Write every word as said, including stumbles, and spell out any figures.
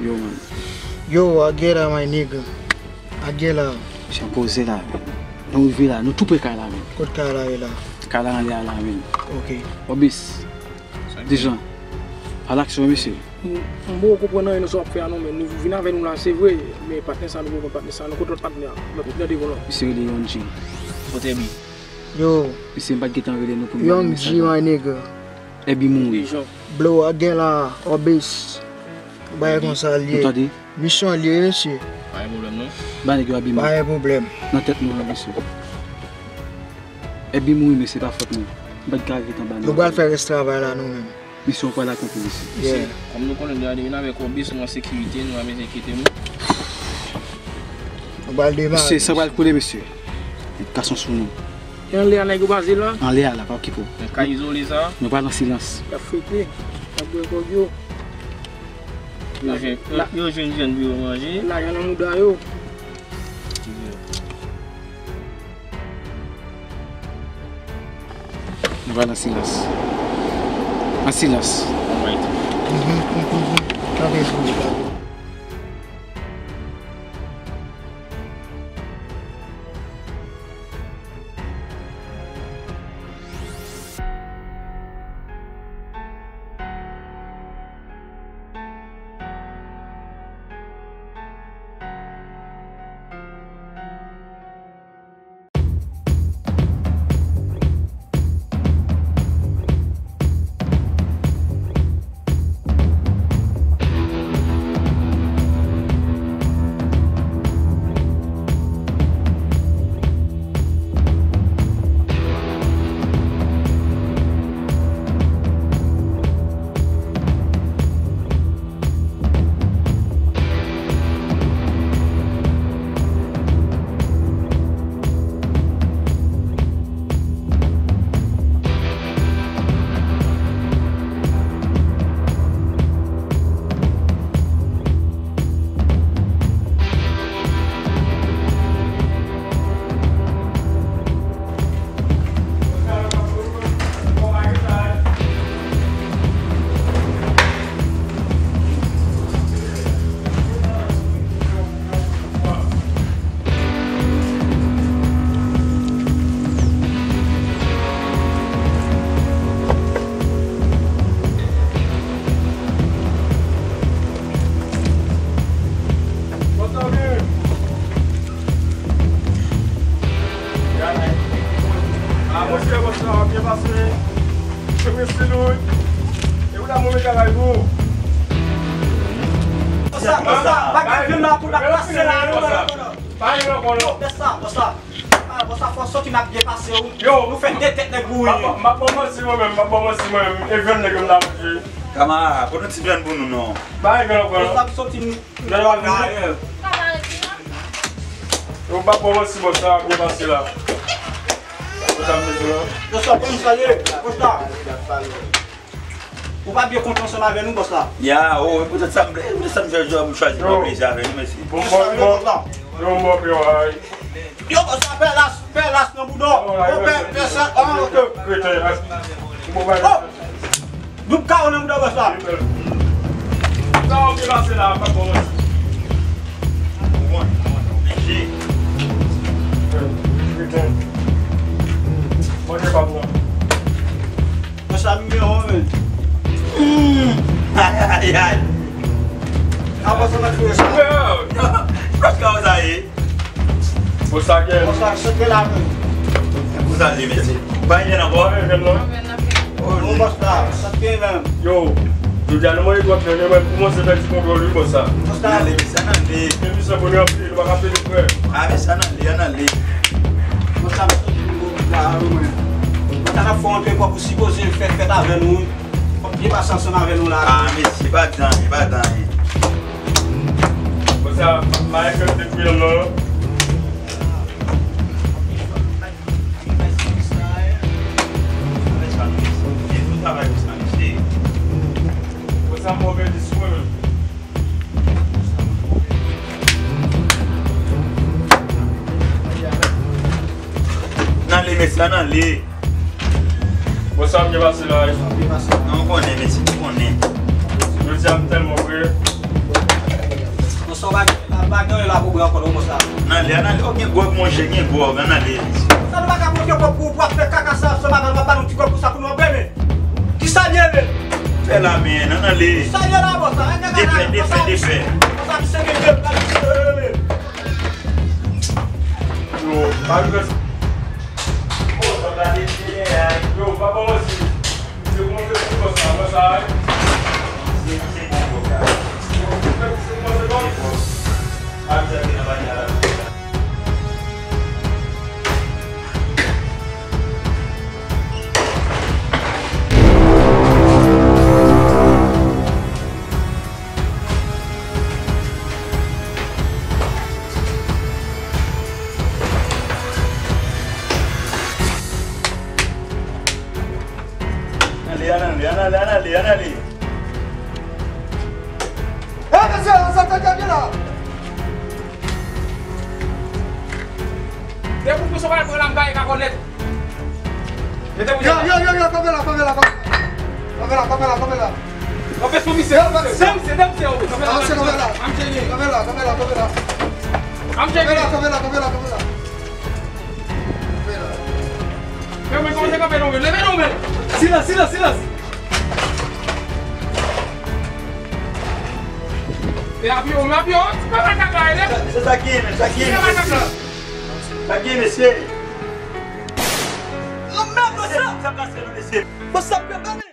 Yo, man. Yo, Aguera, my nigga. Aguera. Se yon koze la, men. Nou rive la, nou tou pre kay la, men. Kot kay la ye la? Kay la anlè a la, men. Ok. Obis. Dejan. A laksyon, mesye. M, m poko konprann anyen nan sa w ap fè a non, men nou vin avè nou la, se vre, men patnè sa nou poko konn patnè sa, nou kot lòt patnè a, lòt nan devan la. Misye rele Young G. Kote bi? Yo. Misye m pa t gentan rele nou pou m ba nou mesaj la. Young G, my nigga. Ebi mouri. Dejan. Blow again la, Obis. Bagay konsa l ye. Nou tande? Misyon l ye, mesye. Pa gen pwoblèm, non. Ba nèg yo abi mwen. Pa gen pwoblèm. Nan tèt nou an, mesye. Ebi mouri, mesye, pa fòt nou. M pa t ka ret anba nou. Nou pral fè rès travay la, nou menm. Misyon pral akonpli, mesye. Yeah. Kòm nou konnen, nou vin avèk Obis, nou an sekirite, nou pa bezwen enkyete nou. Nou pral demare. Mesye, sa pral koule, mesye. Met kason sou nou. E anlè a nèg yo baze la? Anlè a la, pa okipe w. Men kay izole sa? Nou pral an silans. Y ap frite, y ap bwè kòk yo. Yo jwenn, yo, yo jwenn jèn pou yo manje. Lajan nan mouda yo. Nou pral an silans. An silans. Alright. Mhm, mhm, mhm. Tanpri, tanpri, tanpri. Ah, monchè, bòs la, w ap byen pase. Mesye Louis. E ou la, move travay pou ou. Bòs la, bòs la, pa gen vin la pou n ap pase la, non, non, non, non. Pa gen ankò, non. Bòs la, bòs la. Ah, bòs la, fò w soti, n ap byen pase, wi. Yo. Nou fè de tèt nèg mouri. M ap, m ap ba w manti mwen menm, m ap ba w manti mwen menm. E vyann nèg yo m ta manje. Kamarad, pote yon ti vyann pou nou, non. Pa gen ankò, non. Bòs la, soti. Yo, pa pran manti, bòs, sa ap byen pase la. Yo, sa ap byen pase la. Yo, sa ap byen pase la. Ou pa byen kontan ansanm avè nou, bòs la? Ya, o, e poutèt sa m, e poutèt sa m chwazi, m chwazi pran plezi avè nou, mesye. Bon, bon, bon. Yo, bon, yo, ay. Yo, bòs la, fè las, fè las nan bouda w. Yo, fè, fè sa, ah, ok. Kreten, ay. Bon, bay. Oh! Doub kawo nan bouda w, bòs la. Sa w te pase la, pa bon. Bon, bon, manje. Kreten. Manje pa bon. Mwen sa m gen yon men. Ay, ay, ay. Avan sa, mwen fè sa. Yo, yo, yo, sa ye. Bon, sa gen. Bon, sa, sa gen la men. Bon, sa ye, mesye. Pa gen ankò. Pa gen non. Bon, bòs la, sa gen menm. Yo, jodi a nou mande twòp jan, men mwen kòmanse fè ti kontwòl wi, bòs la. Bòs la. Nan ale, mesye, nan ale. Emisyon pou nou anpil, nou pa ka pede frè. A, mesye, nan ale, nan ale. Bòs la, mwen soti pou mwen la, wi, mwen. Mwen ta nan fè yon pekò pou sipoze fè fèt avè nou, wi. Fòk li pase ansanm avè nou la. A, mesye, pa di anyen, pa di anyen. Konsa, m a envite tou yo non. Konsa, move diskou menm. Nan li, mesye, nan li. Bon, sa m gen pase la, wi. Non, ou konnen, mesye, ou konnen. Jodi a, m tèlman vre. Bon, sa w pa, pa, pa gen anyen la pou bwè ankò, non, konsa. Nan li, nan li. Oh, gen gwòg, monchè, gen gwòg, nan li. Sa nou pa ka pran de kòb pou, pou ap fè kaka sa, sa pa, pa, pa nou ti kòb pou sa pou nou ap bebe. Ki sa l ye, men? Fè la, men, nan, nan li. Sa l ye la, bòs la? Defè, defè, defè. Konsa, misye gen de, pa misye, eh, men. Yo, pa rive. Yo, pa bon, si. Se bon, se bon, sa, bon, sa, wi. Se, se bon, bon, sa. Se bon, se bon. Pa di sa ki nan bagay la. Ale, ale, ale, ale, ale, ale, ale. Hey, mesye, sa te gen la. Depi w pran sa w pral pran la, m gaye ka kònèt. Yo, yo, yo, yo, kanpe la, kanpe la, kanpe la. Kanpe la, kanpe la, kanpe la. Kanpe sou misye, kanpe sou misye, kanpe la. Kanpe la, kanpe la, kanpe la, kanpe la. Kanpe la, kanpe la, kanpe la, kanpe la. Kanpe la. Yo, men kòman se kanpe non, men? Leve non, men. Silans, silans, silans. E api yo, men api yo, ti pa makak la, e. Se sa ki ye, men, sa ki ye, men. Sa ki ye, mesye. Lanmèd, bòs la. Sa pase nou, mesye. Bòs la,